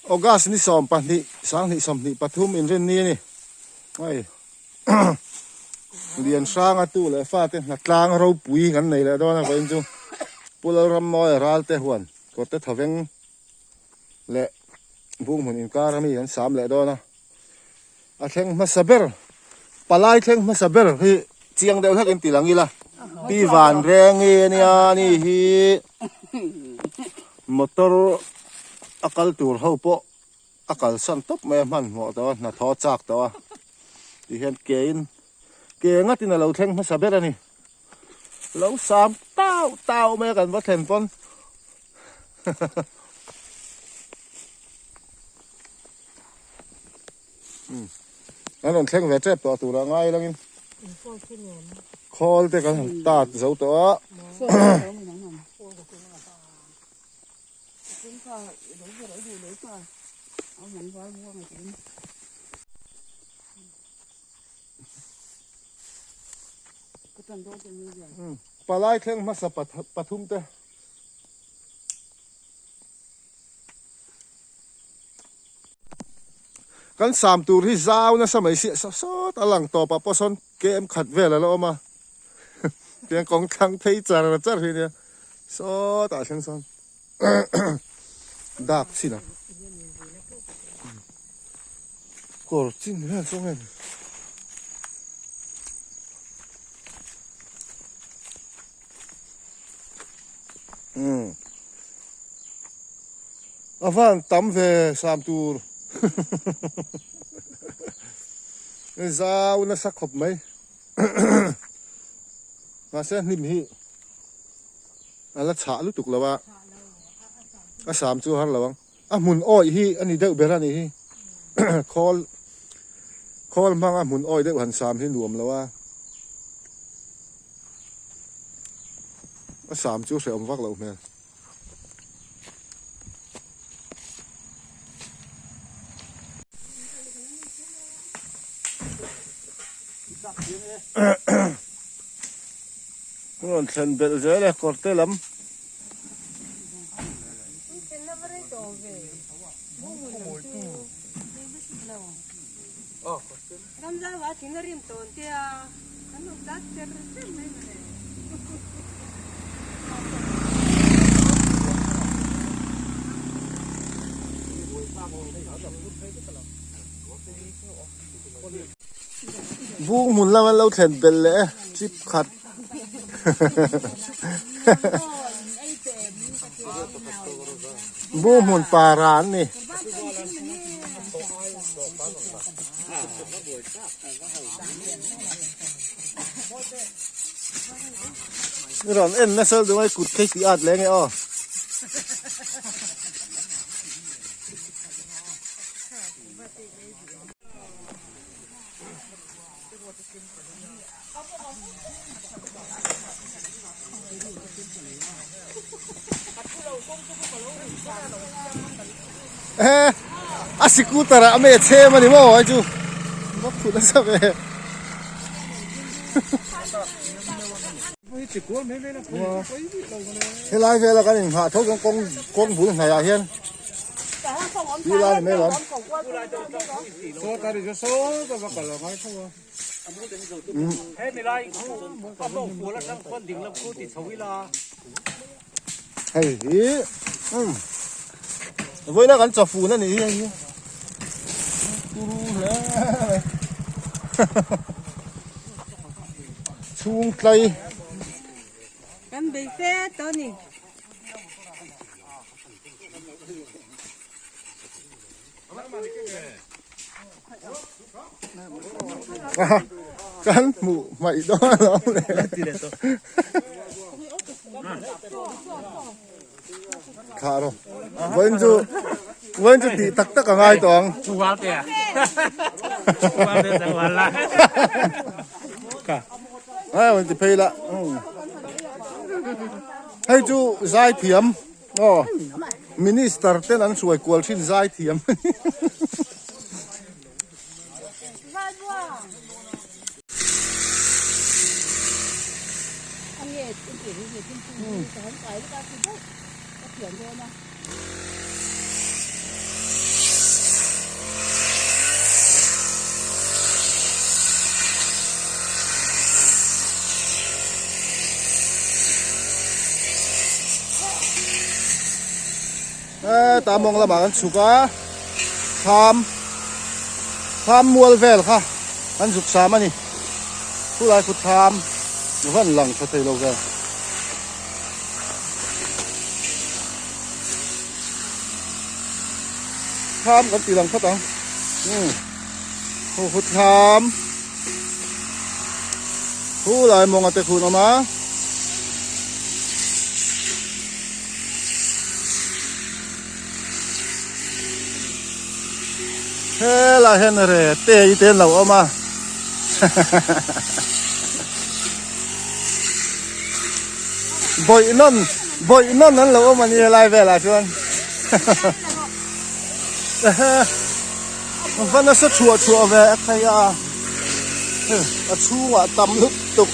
August ni 12 2023 inrinni a ni. Hei lian hranga tu leh fate hnatlang ropui kan nei leh dawn a vawiin chu Pu Lalrammawia Ralte huan kawrte thawveng leh bung hmun inkar ami an sam leh dawn a. A thleng hmasa ber, palai thleng hmasa ber hi chiang deuh hlek in ti lang ila. Pi van reng i ania ni hi motor a kal tur ho pawh a kalsan tawp mai a hmanhmawh tawh a hnathawh a chak tawh a tihian ke in ke ngatin a lo thleng hmasa ber a ni. Lo sam tau tau mai a kan va thlen pawn. An rawn thleng ve tep tawh turah ngai langin khawl te kan han tat zo tawh a. Palai thleng hmasa pathum te. Kan sam tur hi zau nasa mai si sawt sawt a lang tawp ah pawh sawn kem khat vel a la awm a tiang kawng thlang phei char char hi nia sawt ah thleng sawn dak chin a kawr chin vel chu nge ni. Umm a van tam ve sam tur zau nasa khawp mai mahse hnim hi a la chhah lutuk lo a a sam chu har lo ang a hmun awih hi a ni deuh ber a nih hi khawl khawl hmanga hmun awih deuh han sam hi nuam lo a. A sam chu hrehawm vak loh hmel. Rawn thlen belh zel e kawrte lam. Bung hmun lama lo thlen belh leh e chip khat Bung hmun para an ni. I rawn en nasa duh mai kut phei tih at leh nge aw. Ehe a scooter ah a me chhem a ni maw hei chu va phut nasa ve helai vela kan inghah tho chuan kawng kawng bul hnaiah hian ti lai ni mai lo Hei hi umm vawiina kan chawfun a nih hi hei hi turu hle mai chhung tlai Kan bei fe tawh a ni. Kan hmuh hmaih dawn alawm le. Thlah rawh. Vawiin chu vawiin chu tih tak tak a ngai tawh ang. Hei rawn ti phei la. Hei chu zai thiam. Aw minister ten an hruai kual thin zai thiam. Ta mawng lamah kan chhuk a thlam thlam mual vel kha an zuk sam a ni chulai khu thlam van lang tha thei lo vel. Thlam kan ti lang phawt ang umm hu hu thlam hu lai mawnga te khun awm a. Helai hian re te i te an lo awm a bawih nawn bawih nawn an lo awm a ni helai velah chuan va nasa thuah thuah ve a khai a a chhungah tam lutuk.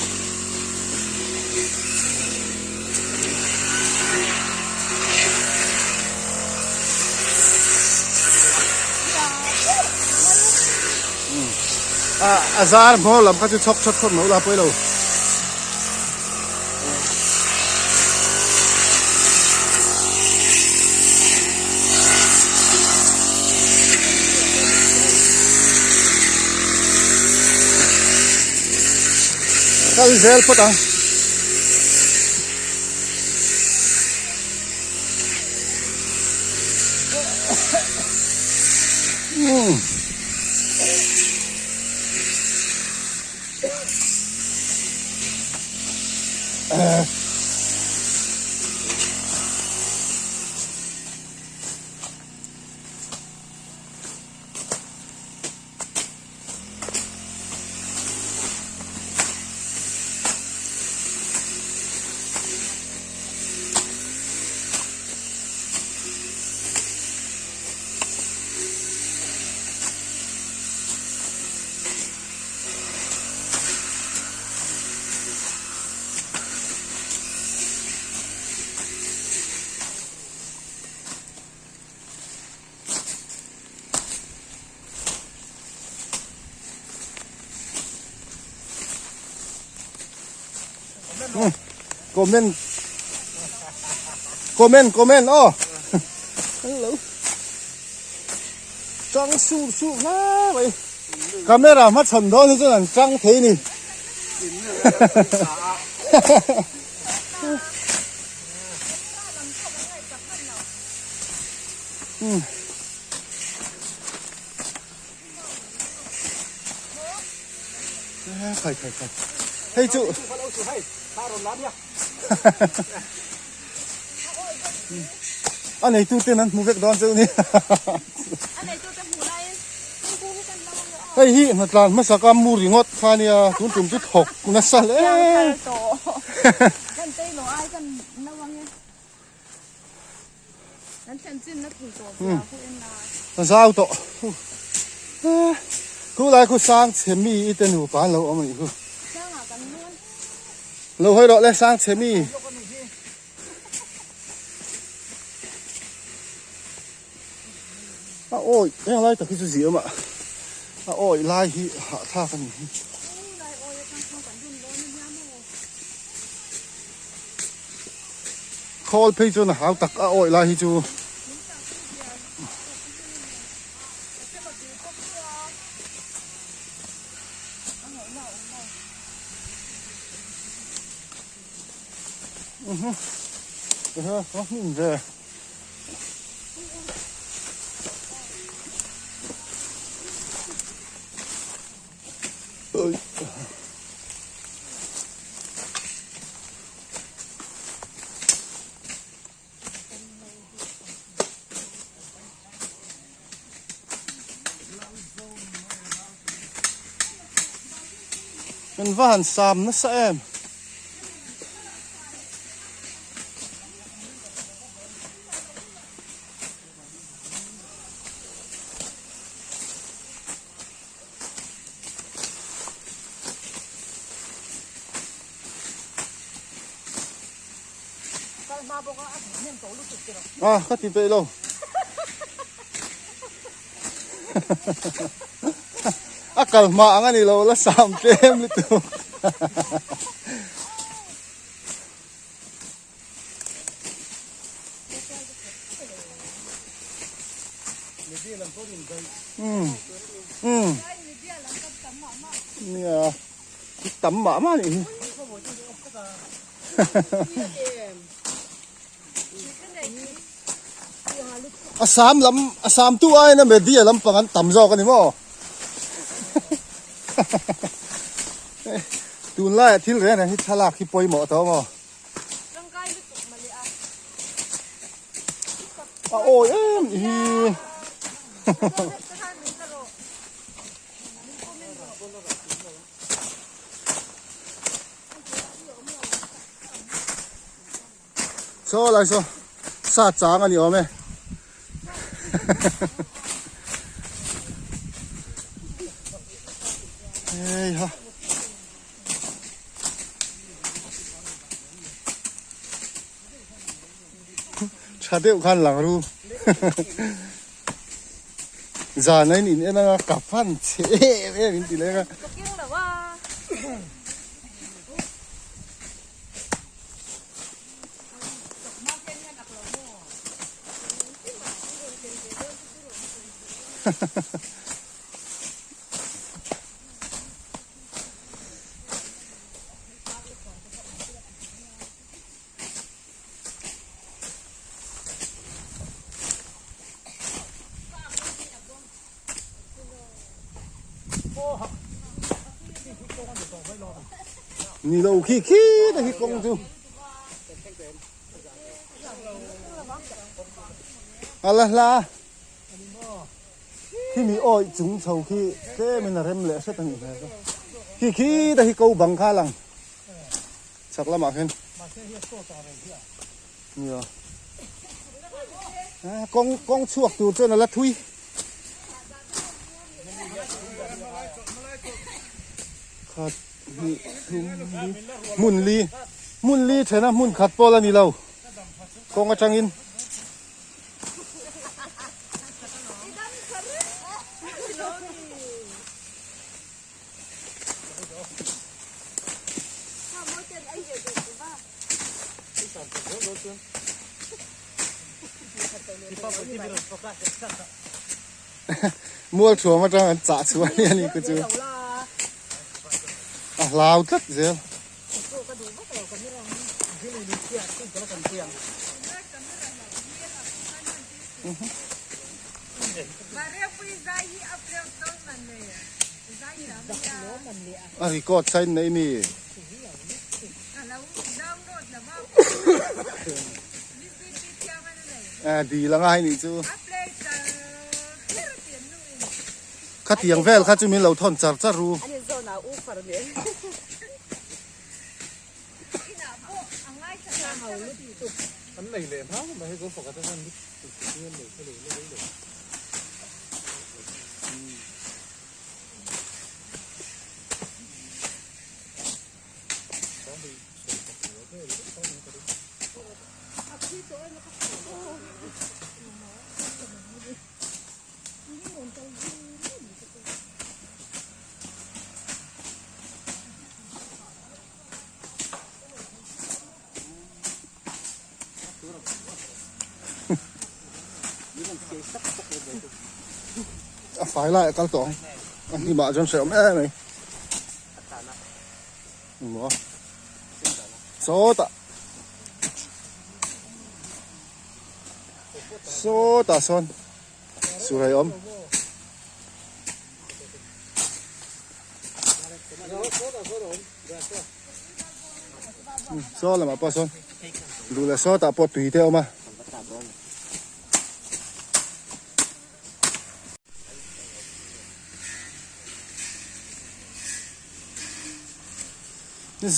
A zar hmawr lam kha chu chhawk chhawt chhawt mai ula pawi lo. Kal zel phawt ang. Comment Comment comment aw Hello Chang sur sur hle mai Camera hma chhan dawn hi chuan an chang thei ni Khai khai khai Hei chu A neitu ten an hmu vek dawn cheu ni Hei hi hnatlan hmasa ka mu ringawt kha nia tun tum chu thawk nasa hle Ka zau tawh Khu lai khu sang chhe mi i te nupa an lo awm a nih khu Lo hawi rawh le sang chhe mi A awi heng lai tak hi chu zia awm a a awi lai hi hahthlak a ni hi. Khawl phei chuan a hau tak a awih lai hi chu. Hmun ve. Oi. Kan va han sam nasa em. A ka ti peih lo. A kal hma ang a ni lo la sam tlem lutuk. Nia tam mah mah anih hi. A sam lam a sam tu aiin a media lampang an tam zawk a ni maw? Tunlaiah thil reng reng hi thlalak hi pawimawh tawh maw? A awi em hi. Saw lai saw sa chang a ni awm e. Hei ha. Tha deuh khan lang ru. Zan a in in en anga ka fan che em em in ti leng a. Ni lo khi khi te hi kawng chu a la hla khi mi awih chung chho khi tlem in a rem leh hret a nih hmel khi khi te hi ko bang kha a lang. Chak lamah khian nia kawng kawng chhuak tur chuan a la thui khat hnih thum li hmun li hmun li thena hmun khat pawh la ni lo kawng atangin. Mual thuam atang an chah chhuah a ni ku chu a hlau tlat zel. A record sign nei mi. A dil anga hei nih chu. Khatiang vel kha chu min lo thawn char char ru. A fai lai a kal tawh ang a hnimah chuan hrehawm em mai maw sawtah sawtah sawn surai awm. Saw lamah pawh sawn duh leh sawtah pawh tui te a awm a.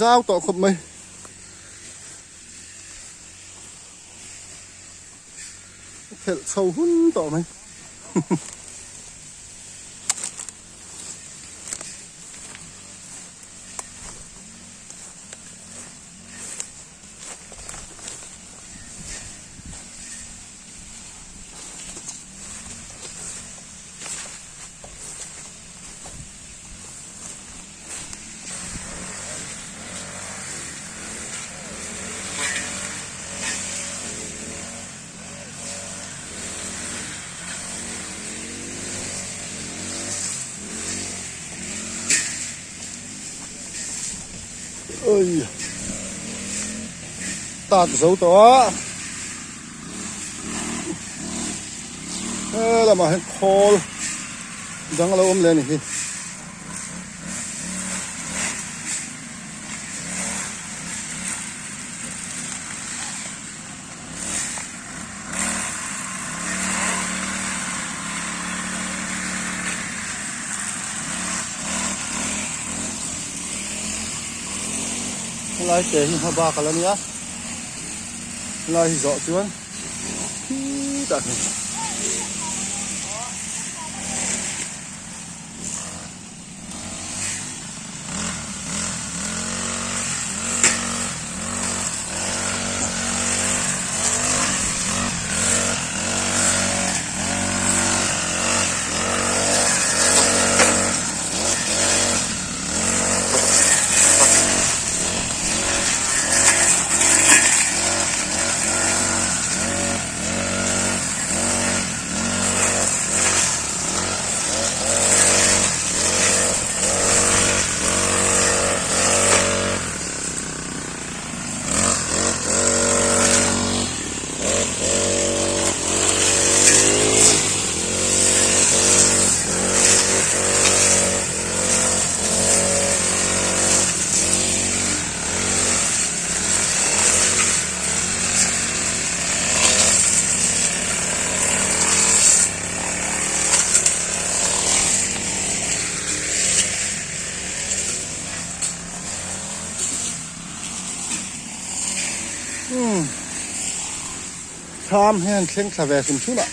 Zau tawh khawp mai. Phelh chho hun tawh mai. Oi Tak zo tawh a he lamah hian khawl dang a lo awm leh a ni hi. Helai te hi hmabak a la nia helai hi zawh chuan khitah hian. Umm Thlam hian thleng thla ve hrim hrim a.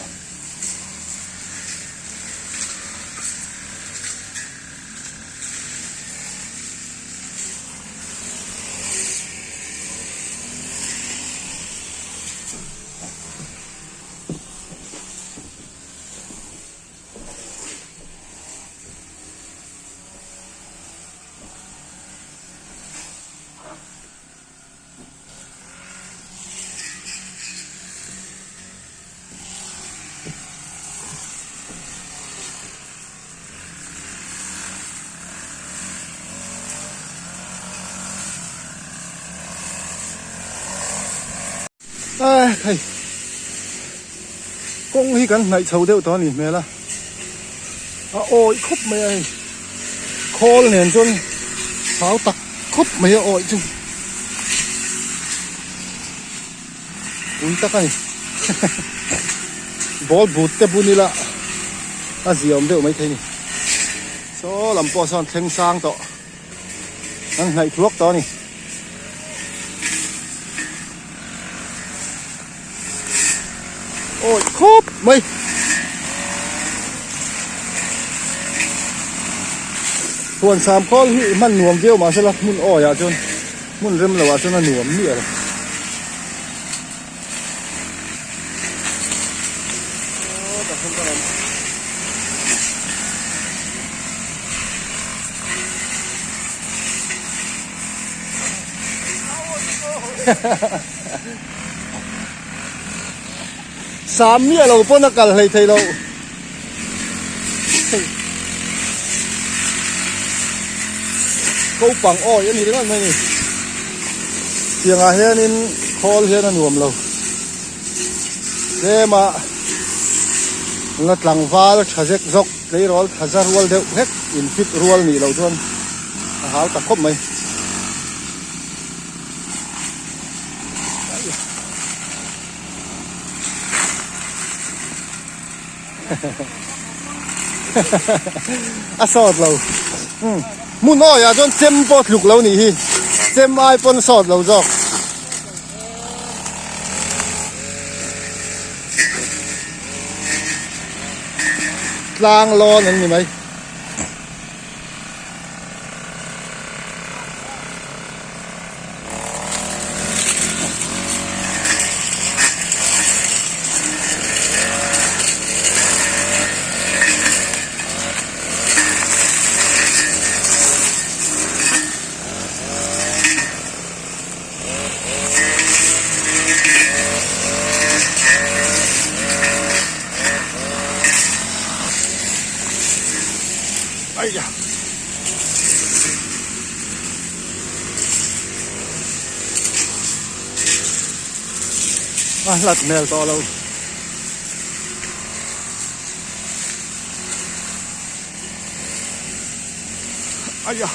Ai hei kawng hi kan hnaih chho deuh tawh a nih hmel a a awih khawp mai a hei khawl nen chuan thau tak khawp mai a awih chu pui tak a ni ball but te bun ila a ziaawm deuh maithei a ni saw lam pawh sawn thleng sang tawh. An hnaih thuak tawh a ni. Awi khawp mai. Huan sam khawl hi hman nuam viau mahsela hmun awi ah chuan hmun rem lo ah chuan a nuam miah lo. Sam miah lo pawn a kal hlei thei lo. Kopang awi a ni ringawt mai ni. Tiangah hianin khawl hian a nuam lo. Tlema la tlangval tha zek zawk tleirawl tha za rual deuh hlek in fit rual nih loh chuan a hau ta khawp mai. A sawt lo hmun awi ah chuan chem pawh tluk lo nih hi chem ai pawn sawt lo zawk. Tlang lawn an ni mai. A hlat hmel tawh lo. Aia.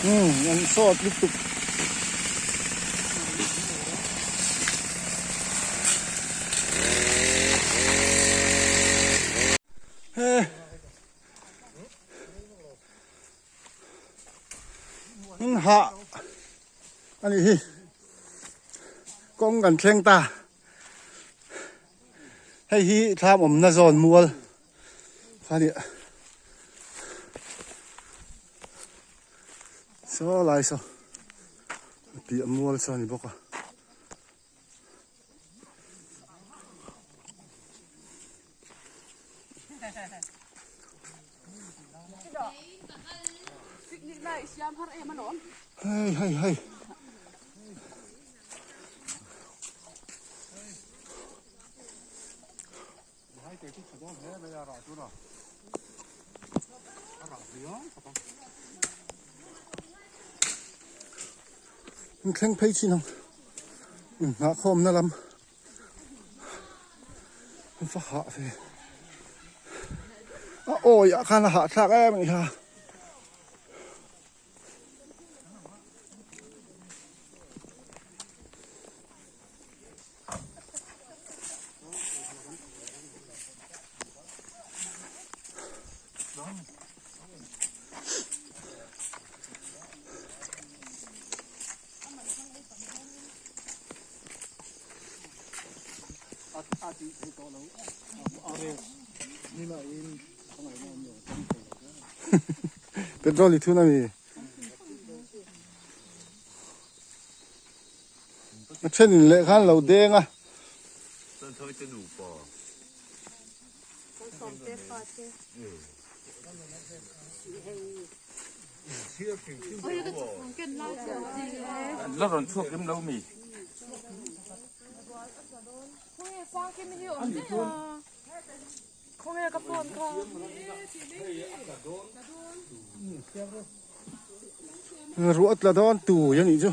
Umm an sawt lutuk. He. Hah a nih hi kawng kan thleng ta hei hi thlam awmna zawn mual kha nia saw lai saw piah mual saw a ni bawk a. Hei hei hei. Thleng phei chin ang inhnahkhawmna lam va hah ve a awi ah khan a hahthlak em a ni kha. Petrol i thun a mi. A thenin leh khan lo deng a. La rawn chhuak rim lo mi. Ruah tla dawn tui a nih chu.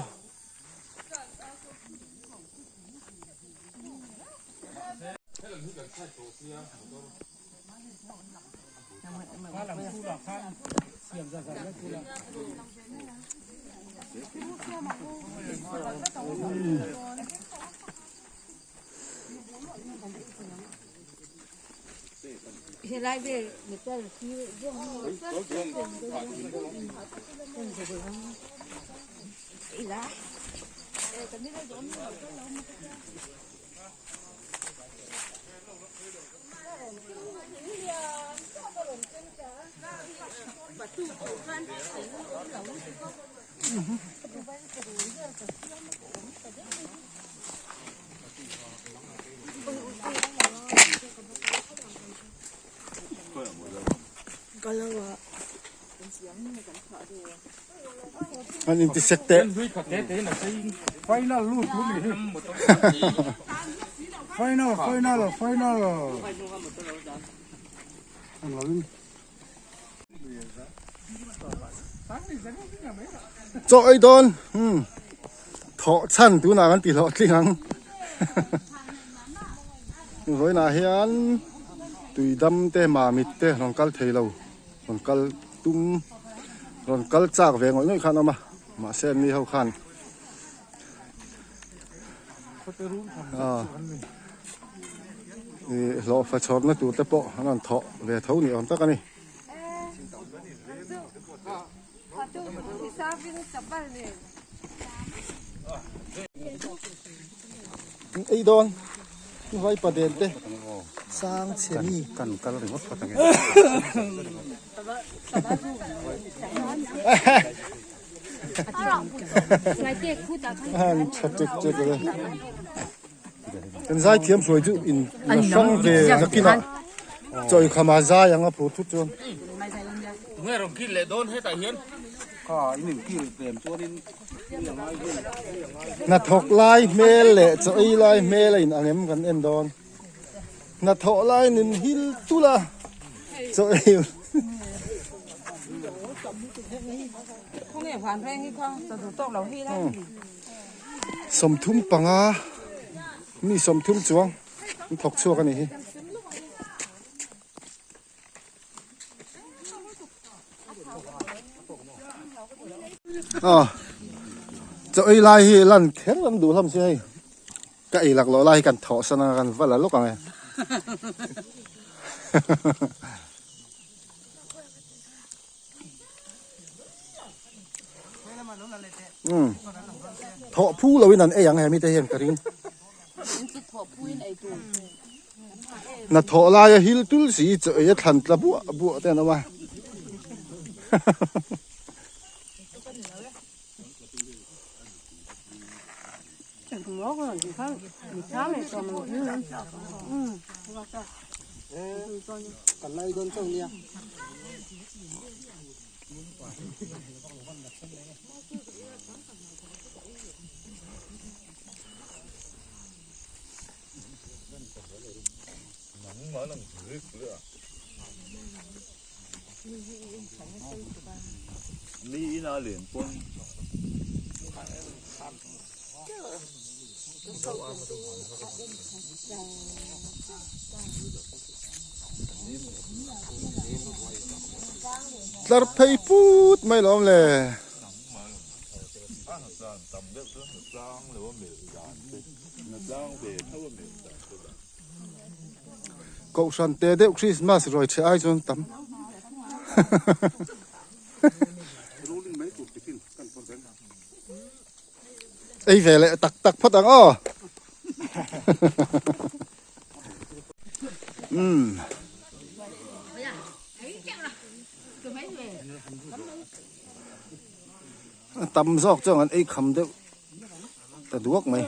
An intisek teh. Final lut lut ni hi. Final final final. Chaw ei dawn umm thawh chhan tunah kan ti hlawhtling ang vawiinah hian tui dam te mamit te rawn kal thei lo rawn kal tum rawn kal chak ve ngawih ngawih khan a awm a mahse an ni ho khan ih hlawhfa chhawrna tur te pawh an rawn thawh ve tho ni awm tak a ni. Ei dawn vai paden te sang chhe mi kan kal ringawt phawt ange an tha tek tek le kan zai thiam hruai chu in la hrang ve nakinah chawi khama zai anga phur thut chuan Tunge rawn kil leh dawn hetah hian. Hnathawk lai hmel leh chaw ei lai hmel a in ang em kan en dawn. Hnathawh lai nin hil tul a chaw ei 35 mi 30 chuang an thawk chhuak a nih hi. Aw chaw ei lai hi lan kher an duh hlawm si hei ka ei lak loh lai hi kan thawh san anga kan va la lawk ang e umm thawh phu lo in an ei ang he mite hian ka ring. Hnathawh laia hil tul si chaw ei a thlan tla buah buah te an awm a. Tlar phei put mai lawm le. Kohhran te deuh Christmas rawi chhe ai chuan tam. Ei ve leh tak tak phawt ang aw. Umm. A tam zawk chuan an ei kham deuh ta duak mai.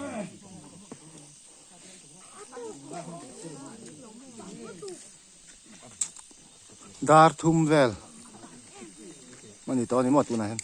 Dar thum vel a ni tawh a ni maw tunah hian.